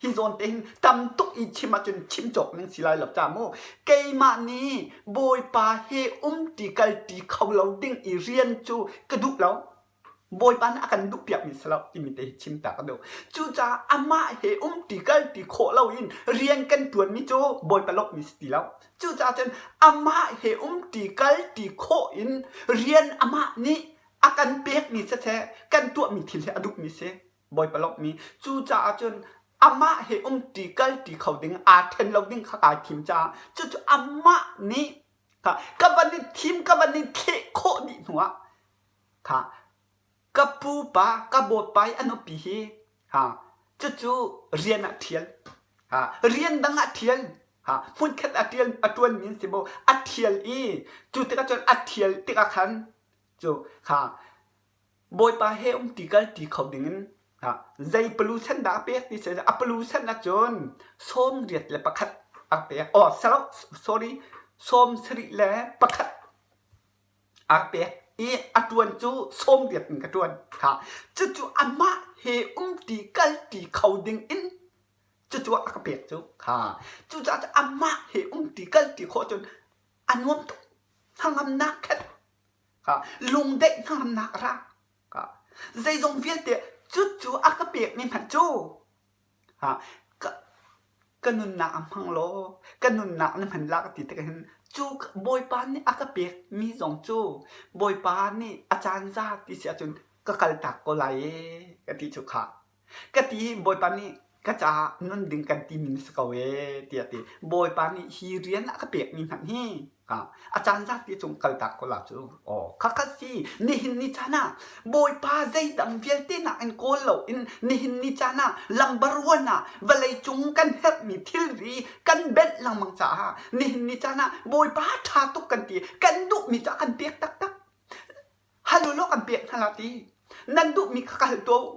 hi zawn te hin tam tuk i chim ahcun chim cawk ning si lai lo ca mu. Keimah nih Bawipa he umṭi kalṭi kho lo ding i rian cu ka duh lo. Bawipa nih a kan duhpiakmi si lo timi te hi chim ta ka duh. Cucaah amah he umṭi kalṭi khawh loin rian kan ṭuanmi cu Bawipa lawmhmi si ti lo. Cucaah cun amah he umṭi kalṭi khawh in rian amah nih a kan pekmi siseh kan tuahmi thil hi a duhmi si Bawipa lawmhmi cucaah cun amah he umṭi kalṭi kho ding aa ṭhen lo ding kha kai thim caah cucu amah nih kha ka van i thim ka van i thleh khawh dih hnuah kha ka pupa ka bawipa i a nupi hi ha cucu rian ah ṭhial ha rian dang ah ṭhial ha hmunkhat a ṭial a ṭuanmi an si maw a ṭhial i cu tikah cun a ṭhial tikah khan Cu kha Bawipa he umti kalti kho dingin zei palu sen dah a pek ti si a palu sen ahcun 81 a pek. Oh, sorry, 71 a pek i a ṭuan cu 80 in ka ṭuan. Kha cucu amah he umti kalti kho ding in cucu a ka pek cu. Kha cucaah amah he umti kalti khawh cun a nuam tuk. Hnangamnak khat lungdaih hnangamnak a ra. Zeizong vialte cucu a ka pekmi hmanh cu ka nunnak a hmang law ka nunnak na hman la ka ti tikah hin cu Bawipa nih a ka pekmi zong cu Bawipa nih a caan za ti si ahcun ka kaltak ko lai ee ka ti cu kha. Ka ti i Bawipa nih ka caah nun ding kan timi na si ko ee tiah a ti. Bawipa nih hi rian a ka pekmi hmanh hi a caan zat ti cung kaltak ko la cu. Aw khakha si nihin ni caan ah Bawipa zeidang vialte nakin kawl loin nihin ni caan ah lambaruan ah vawlei cung kan herhmi thilri kan benh lengmang caah nihin ni caan ah Bawipa ṭha tuk kan ti kan duhmi cu a kan pek taktak. Hal u law kan pek hna la ti. Nan duhmi kha ka hal tuah u.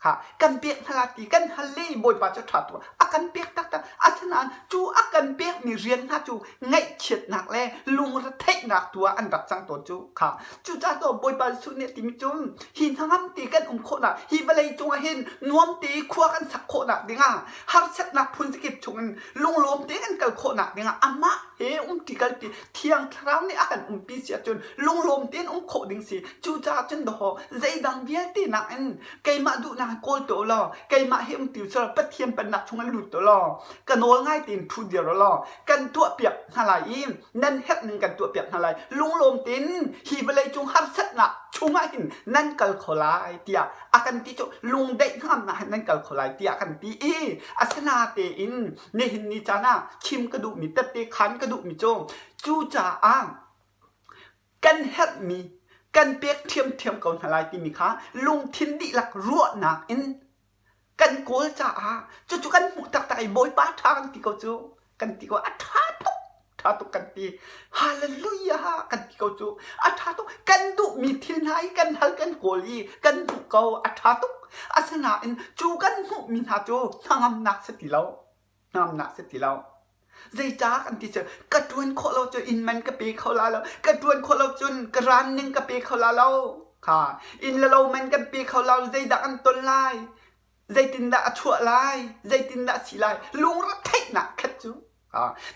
Kha kan pek hna la ti kan hal le Bawipa cu ṭha tuk a kan pek taktak. Asinain cu a kan pekmi rian hna cu ngaihchiatnak le lungretheihnak tu ah an rak cang tawn cu kha. Cucaah to Bawipa Jesuh nih a timi cu hi hnangam te kan um khawhnak hi vawlei cungah hin nuam te khua kan sak khawhnak dingah harsatnak phun zakip chungin lunglawm te kan kal khawhnak dingah amah he umṭi kalpi Thiang Thlarau nih a kan umpi si ahcun lunglawm tein um khawh ding si. Cucaah cun dawh zeidang vialte nakin keimah duhnak kawl tuah law keimah hi um ti u Pathian pennak chungah lut tuah law ka nawl ngai tein ṭhu dir law kan tuahpiak hna lai i nan herh ning kan tuahpiak hna lai. Lunglawm tein hi vawlei cung harsatnak chungah hin nan kal kho lai tiah a kan ti cu lungdaih hngamnak hin nan kal kho lai tiah a kan ti i asinatein nihin ni caan ah chim ka duhmi tette khan ka duhmi cu cucaah kan herhmi kan pek ṭhiamṭhiam ko hna lai timi kha lungthin dihlak ruahnak in kan kawl caah cucu kan hmuh taktak i Bawipa ṭha kan ti ko cu kan ti ko a ṭha tuk ṭha tuk kan ti hallelujah kan ti ko cu a ṭha tuk kan duhmi thil hna hi kan hal kan kawl i kan hmuh ko a ṭha tuk asinain cu kan hmuhmi hna cu hnangamnak si ti lo hnangamnak si ti lo zeicah kan ti cu ka ṭuan khawh lo cu inn man ka pe kho la lo ka ṭuan khawh lo cun ka ran ning ka pe kho la lo kha inn le lo man kan pe kho la lo zeidah kan ton lai zeitindah a chuah lai zeitindah a si lai lungretheihnak khat cu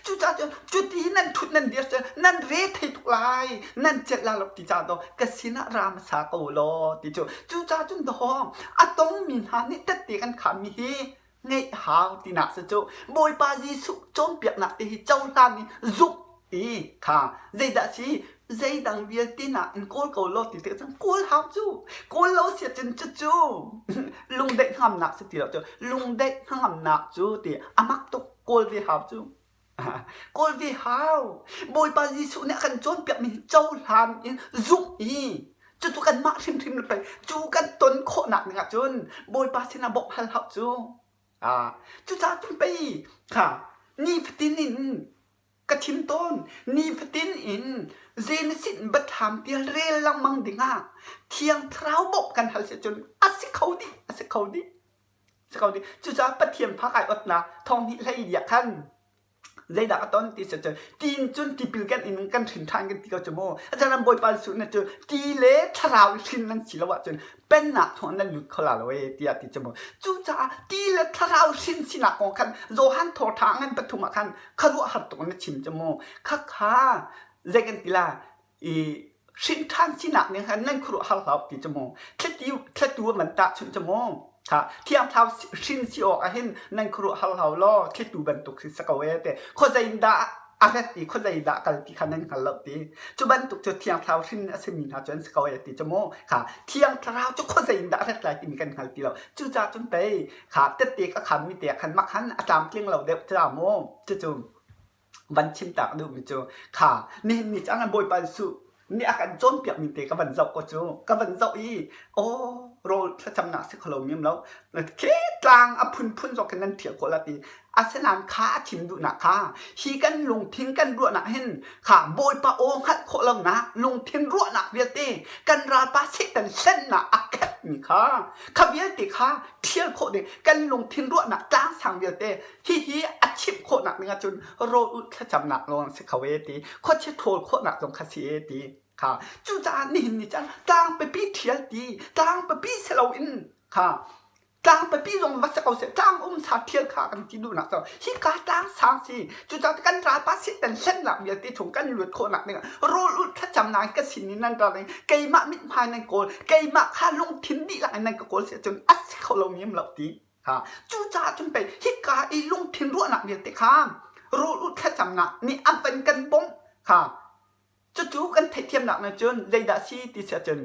cucaah cun cuti nan ṭhut nan dir cu nan re thei tuk lai nan celh la lo ti caah daw ka sinah ra hmasa ko law ti cu cucaah cun dawh a tongmi hna nih tette kan khammi hi ngeih hau tinak si cu Bawipa Jesuh cawnpiaknak te hi cohlan i zumh i kha zeidah si zeidang vialte nakin kawl ko law ti tikah cun kawl hau cu kawl lo si ahcun cucu lungdaih hngamnak si ti lo cu lungdaih hnangamnak cu ti a mak tuk kawl ve hau cu kawl ve hau Bawipa Jesuh nih a kan cawnpiakmi hi cohlan in zumh i cucu kanmah hrimhrim le pei cu kan ton khawhnak ding ahcun Bawipa sinah bawmh hal hau cu cucaah cun pei kha nifatin in ka chim tawn nifatin in Genesis biathlam tial rel lengmang dingah Thiang Thlarau bawmh kan hal si cun a si kho dih a si kho dih si kho dih cucaah Pathian phak ai otnak thong hnih hlei li ah khan zeidah ka ton ti si cun tiin cun tipil kan in kan hrin ṭhan kan ti ko cu mu azaran Bawipa Jesuh na cu ti le thlarau i hrin nan si lo ahcun pennak chungah nan lut kho la lo ee tiah ti cu mu cucaah ti le thlarau hrin sinak kong khan Johan thawṭha ngan pathum ah khan khuaruahhar tuk in na chim cu mu khakha zei kan ti la i hrin ṭhan sinak ning khan nan khuaruahhar hlah ti cu mu thlatu thlatu man tahchunh cu mu kha thiang thlarau hrin si awk ah hin nan khuaruahhar hlah law thlitu bantuk si sa ko ee te khuazei in dah a rat i khuazei dah kal ti kha nan hngal lo ti cu bantuk cu thiang thlarau hrin a simi hna cu an si ko ee ti cu mu kha thiang thlarau cu khuazei in dah a rat lai timi kan hngal ti lo cucaah cun pei kha tette ka khammi te ah khan makhan a tlamtling lo deuh ca mu cucu van chim tak duhmi cu kha nihin ni cang Bawipa Jesuh nih a kan cawnpiak mi te ka van zoh ko cu ka van zoh i aw rawl thlacamnak si kholo mi lo khi tlang a phunphun zong khin nan thial khawh la ti asinain kha a chim duhnak kha hi kan lungthin kan ruahnak hin kha Bawipa aw hngalh khawh lonak lungthin ruahnak vialte kan ralpa Satan hlennak a khat mi kha kha vialte kha thial khawh ding kan lungthin ruahnak tlang sang vialte Hihi a chimh khawhnak ding ahcun rawl ulh thlacamnak lawng si kho e ti, khuachia ṭhawl khawhnak zong kha si e ti kha. Cucaah nihin ni caan tlang pipi ṭhial ti, tlang pipi si loin kha tlang pipi zong va si ko seh, tlang um sa ṭhial kha kan ti duhnak cu hika tlang sang si. Cucaah kan ralpa Satan hlennak vialte chung kan luat khawhnak ding ah rawl ulh thlacamnak in ka sin in nan ra ding, keimah mithmai nan kawl, keimah kha lungthin dihlak in nan ka kawl si ahcun a si kho lomi um lo ti. Cucaah cun pei hika i lungthin ruahnak vialte kha rawl ulh thlacamnak nih a van kan bawmh kha cucu kan theihthiamnak nih cun zeidah si ti si ahcun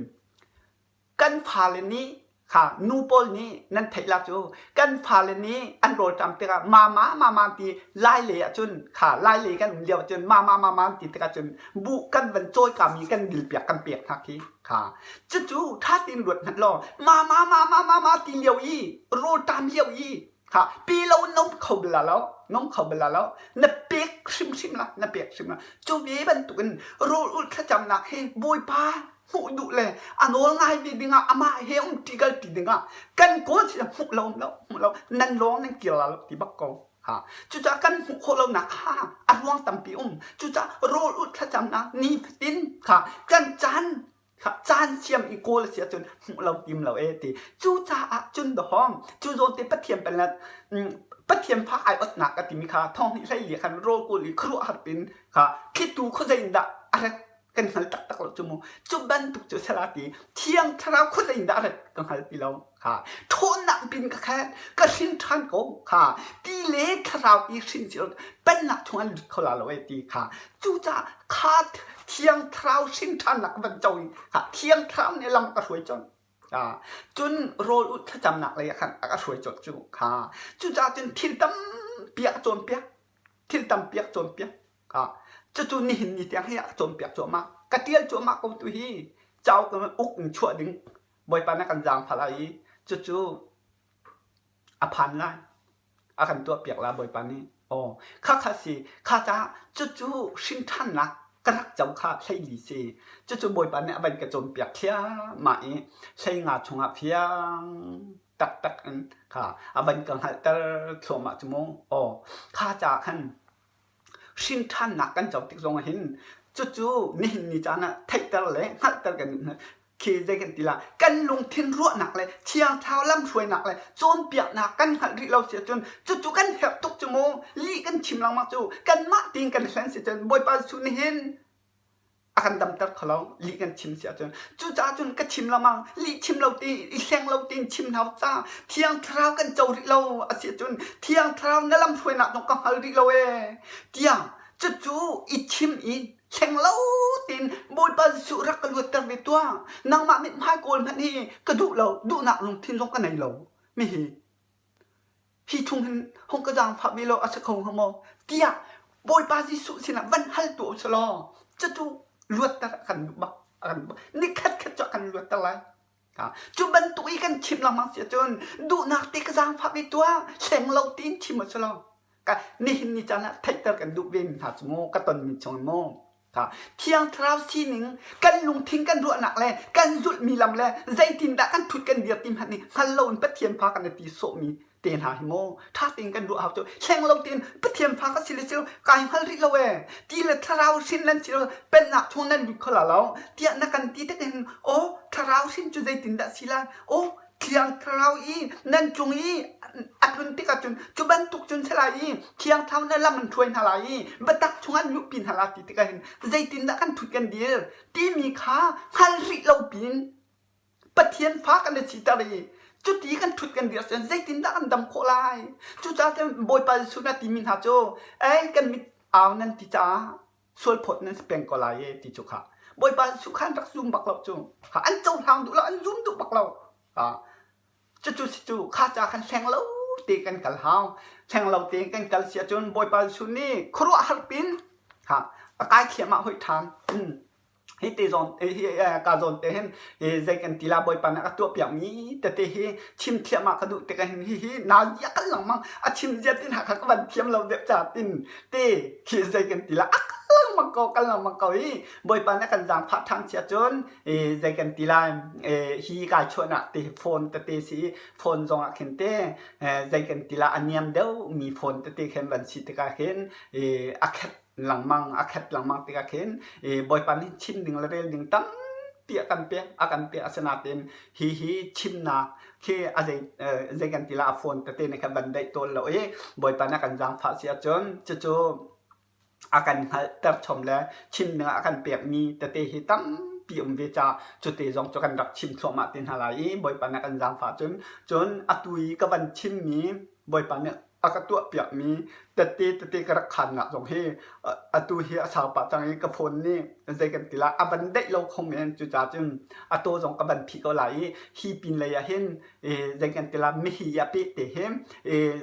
kan fale nih kha nu pawl nih nan theih la cu kan fale nih an rawlṭam tikah mama mama ti lai lei ahcun kha lai lei kan um lio ahcun mama mama ti tikah cun buh kan van cawikami kan dilpiak kan pek hna khi Kha cucu ṭha tein ruat hmanh law mama mama mama ti lio i rawlṭam lio i kha pe lo nom kho bal la lo nom kho bal la lo na pek hrimhrim la na pek hrim la cu ve bantukin rawl ulh thlacamnak hi Bawipa. Hmuh duh le a nawl ngai ve dingah amah he um ṭi kal ṭi dingah kan kawl si hmuh lo um lo hmuh lo nan lawng nan kir la lo ti bak ko. Ha. Cucaah kan hmuh khawh lonak kha a ruang tampi um. Cucaah rawl ulh thlacamnak nifatin kha kan caan kha caan siam i kawl a si ahcun hmuh lo tim lo e ti. Cucaah cun dahawng cu zawn te Pathian penlet Pathian fa ai otnak ka timi kha thong hnih hlei li khan rawl kawl i khuaruahhar pin kha thlitu khuazei in dah a rat kan hngal taktak lo cu mu. Cu bantuk cu sala ti Thiang Thlarau khuazei in dah a rat ka hngal ti lo. Kha ṭhawnnak pin ka khat ka hrin ṭhan ko kha ti le thlarau i hrin si pennak chung an lut kho la lo e ti kha cucaah kha Thiang Thlarau hrin ṭhannak ka van co i kha Thiang Thlarau nih lam ka hruai colh. Cun rawl ulh thlacamnak lei ah khan a ka hruai colh cu kha cucaah cun thil tampi a ka cawnpiak thil tampi a ka cawnpiak. Cucu nihin ni tiang hi a ka cawnpiak cuahmah. Ka ṭial cuahmah ko tu hi cauk in uk in chuah ding Bawipa nih a kan zaangfah lai i cucu a phan lai. A kan tuahpiak lai Bawipa nih. Aw, khakha si. Kha caah cucu hrinṭhannak ka rak co kha hleili si. Cucu Bawipa nih a van ka cawnpiak thliahmah i hleinga chungah fiang taktak in kha a van ka hngalhter thluahmah cu mu. Aw, kha caah khan Hrinṭhannak kan co tik zong ah hin cucu nihin ni caan ah theihter le hngalhter kan khi zei kan ti la kan lungthin ruahnak le Thiang Thlarau lamhruainak le cawnpiaknak kan hngalh rih lo si ahcun cucu kan herh tuk cu mu lih kan chim lengmang cu kanmah tein kan hlen si cun Bawipa Jesuh nih hin a kan damter kho lo lih kan chim si ahcun cucaah cun ka chim lengmang lih chim lo ti i hleng lo tiin chim hna ca Thiang Thlarau kan co rih lo a si ahcun Thiang Thlarau na lamhruainak zong ka hngal rih lo ee tiang cucu i chim i hleng lo tiin Bawipa Jesuh rak ka luatter ve tuah nangmah mithmai kawl hmanh hi ka duh lo duhnak lungthin zong ka nei lo mi hi hi chung hin hung ka zaangfah ve law a si kho hnga maw tiah Bawipa Jesuh sinah van hal tuah u sih law cucu luatter a kan duh bak a kan duh nikhat khat cu a kan luatter lai cu bantuk i kan chim lengmang si ahcun duhnak te ka zaangfah ve tuah hleng lo tiin chim u sih law ka nihin ni caan ah theihter kan duh ve mi hna cu mu ka tonmi chung in mu Thiang Thlarau sining kan lungthin kan ruahnak le kan zulhmi lam le zeitindah kan ṭhut kan dir ti hmanh nih hngal loin Pathian fa kan i ti sawhmi te hna hi maw ṭha tein kan ruah hau cu hleng lo tein Pathian fa ka si le si lo kai hngal rih lo ee ti le Thlarau hrin nan si lo pennak chung nan lut kho la lo tiah na kan ti tik hin aw Thlarau hrin cu zeitindah si lai aw Thiang Thlarau i nan cung i a tlun tikah cun cu bantuk cun si lai i Thiang Thlarau na lam an hruai hna lai i biatak chung an luhpi hna lai ti tikah hin zeitindah kan ṭhut kan dir timi kha hngal rih lo pin Pathian fa kan i siter i cuti kan ṭhut kan dir cun zeitindah kan dam khawh lai? Cucaah cun Bawipa Jesuh na timi hna cu ei kan mit au nan ti caah sualphawt nan si peng ko lai e ti cu kha Bawipa Jesuh kha an rak zum bak lo cu kha an cohlang duh lo an zum duh bak lo cucu si cu kha ca khan hleng lo te kan kal hau hleng lo te kan kal si ahcun Bawipa Jesuh nih khuaruahhar pin ha a kai thliahmah hoi ṭhan Hi te zawn hi ka zawn te hin zei kan ti la Bawipa nih a tuah piak mi tete hi chim thliahmah ka duh tikah hin hihi nazi a kal lengmang a chim zia tin hakha ka van thiam lo deuh ca tin te khi zei kan ti la a kal lengmang ko kal lengmang ko i Bawipa nih kan zaangfah ṭhan sia cun zei kan ti lai hi kai chuahnak te phone tete si phone zong ah khin te zei kan ti la a niam deuh mi phone tete khin van si tikah khin a khet lengmang a khat lengmang tikah khin Bawipa nih chim ding le rel ding tampi a kan pek a kan pek asinain hi hi chimnak khi a zei zei kan ti la a phone tete nih khan van daih tawn lo i Bawipa nih a kan zaangfah si ahcun cucu a kan hngalhter chom le chim ding ah a kan pekmi tete hi tampi um ve ca cute zong cu kan rak chim thluahmah te hna lai i Bawipa nih a kan zaangfah cun cun atu i ka van chimmi Bawipa nih a ka tuahpiakmi tette tete ka rak khannak zong hi atu hi a sau pah cang i ka phone nih zei kan ti lai a van daih lo kho men cucaah cun a taw zong ka van phih ko lai i hi pin lei ah hin zei kan ti lai mihi a peh te hi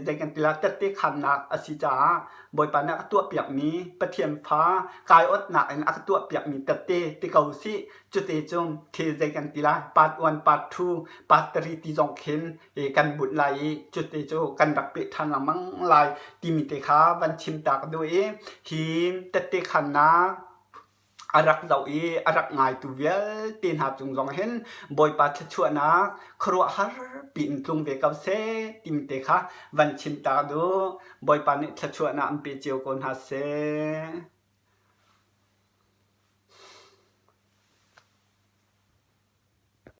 zei kan ti lai tette khannak a si caah Bawipa nih a ka tuahpiakmi Pathian fa kai otnak in a ka tuahpiakmi tette ti ko sih cute cu thil zei kan ti lai part 1 part 2 part 3 ti zong khin kan bunh lai i cuti cu kan rak peh ṭhan lengmang lai timi te kha van chim ta ka duh i hi tette khannak. A rak zoh i a rak ngaitu vialte hna cung zong hin Bawipa thluachuahnak khuaruahhar piin tlung ve ko seh timi te kha van chim ta duh. Bawipa nih thluachuahnak an pe cio ko hna seh.